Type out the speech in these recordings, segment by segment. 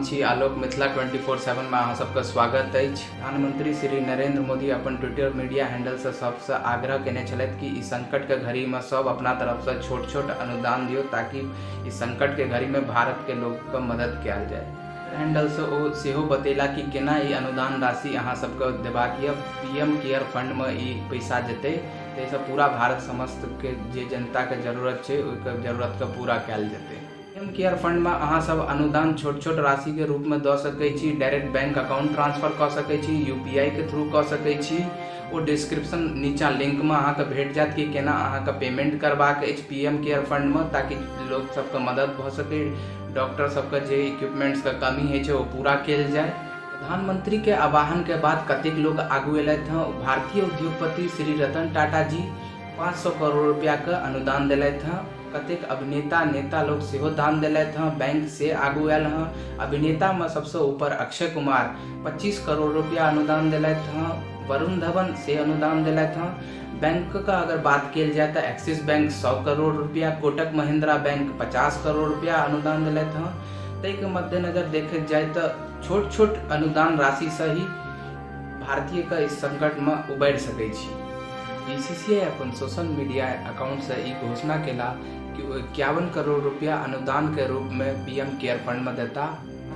छी आलोक। मिथिला 24/7 में अहाँ सबके स्वागत अछि। प्रधानमंत्री श्री नरेंद्र मोदी अपन ट्विटर मीडिया हैंडल से सबसे आग्रह केने छलथि कि इस संकट के घड़ी में सब अपना तरफ से छोट छोट अनुदान दियो ताकि इस संकट के घड़ी में भारत के लोग के मदद कयल जाए। हैंडल से ओ सेहो बतेला कि केना ई अनुदान राशि अहाँ सबके देबाक यऽ। पीएम केयर फंड में ई पैसा जेतै, ताहिसँ पूरा भारत समस्त के जे जनता के जरूरत छै ओहिके जरूरत के पूरा कयल जेतै। पीएम केयर फंड में अहाँ सब अनुदान छोट छोट राशि के रूप में दऽ सकै छी, डायरेक्ट बैंक अकाउंट ट्रांसफर कऽ सकै छी, यूपीआई के थ्रू कऽ सकै छी। ओ डिस्क्रिप्शन नीचा लिंक में अहाँके भेट जायत कि केना अहाँके पेमेंट करबाक अछि पीएम केयर फंड में, ताकि लोक सबके मदद भऽ सकै, डॉक्टर सबके जे इक्विपमेंट्स के कमी होइ छै ओ पूरा कयल जाय। प्रधानमंत्री के आह्वान के बाद कतेक लोग आगू एलथि हँ। भारतीय उद्योगपति श्री रतन टाटा जी 500 करोड़ रुपया के अनुदान देलथि हँ। कतेक अभिनेता नेता लोग सेहो दान देलथि हँ। बैंक से आगू आयल हँ। अभिनेता में सबसे ऊपर अक्षय कुमार 25 करोड़ रुपया अनुदान देलथि हँ। वरुण धवन से अनुदान देलथि हँ। बैंक का अगर बात कयल जाय तऽ एक्सिस बैंक 100 करोड़ रुपया, कोटक महिंद्रा बैंक 50 करोड़ रुपया अनुदान देलथि हँ। ताहिके मद्देनजर देखैत जाय तऽ छोट छोट अनुदान राशि से ही भारतीय के इस संकट में उबरि सकै छी। बीसीसीआई अपन सोशल मीडिया अकाउंट से ई घोषणा केला कि ओ 51 करोड़ रुपया अनुदान के रूप में पीएम केयर फंड में देता।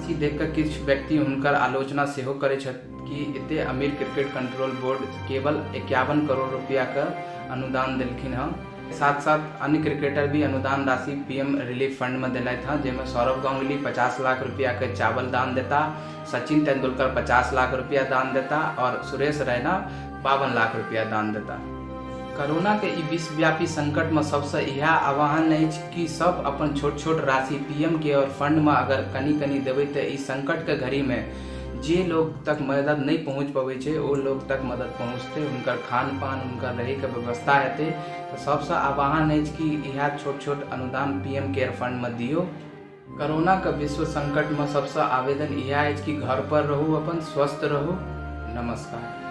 ई देख कऽ किछु व्यक्ति हुनकर आलोचना सेहो करै छथि कि एते अमीर क्रिकेट कंट्रोल बोर्ड केवल 51 करोड़ रुपया के अनुदान देलखिन हँ। साथ साथ अन्य क्रिकेटर भी अनुदान राशि पीएम रिलीफ फंड में देलथि हँ, जाहिमे सौरव गांगुली 50 लाख रुपया के चावल दान देता, सचिन तेंदुलकर 50 लाख रुपया दान देता और सुरेश रैना 52 लाख रुपया दान देता। कोरोना के ई विश्वव्यापी संकट में सबसे इएह आह्वान अछि कि सब अपन छोट छोट राशि पीएम केयर फंड में अगर कनी कनी देबै तऽ ई संकट के घड़ी में जे लोग तक मदद नहि पहुँच पबै छै ओ लोग तक मदद पहुँचतै, हुनकर खान पान, हुनकर रहैके व्यवस्था हेतै। तऽ सबसँ आह्वान अछि कि इएह छोट छोट अनुदान पीएम केयर फंड में दियौ। कोरोना के विश्व संकट में सबसँ आवेदन इएह अछि कि घर पर रहू, अपन स्वस्थ रहू। नमस्कार।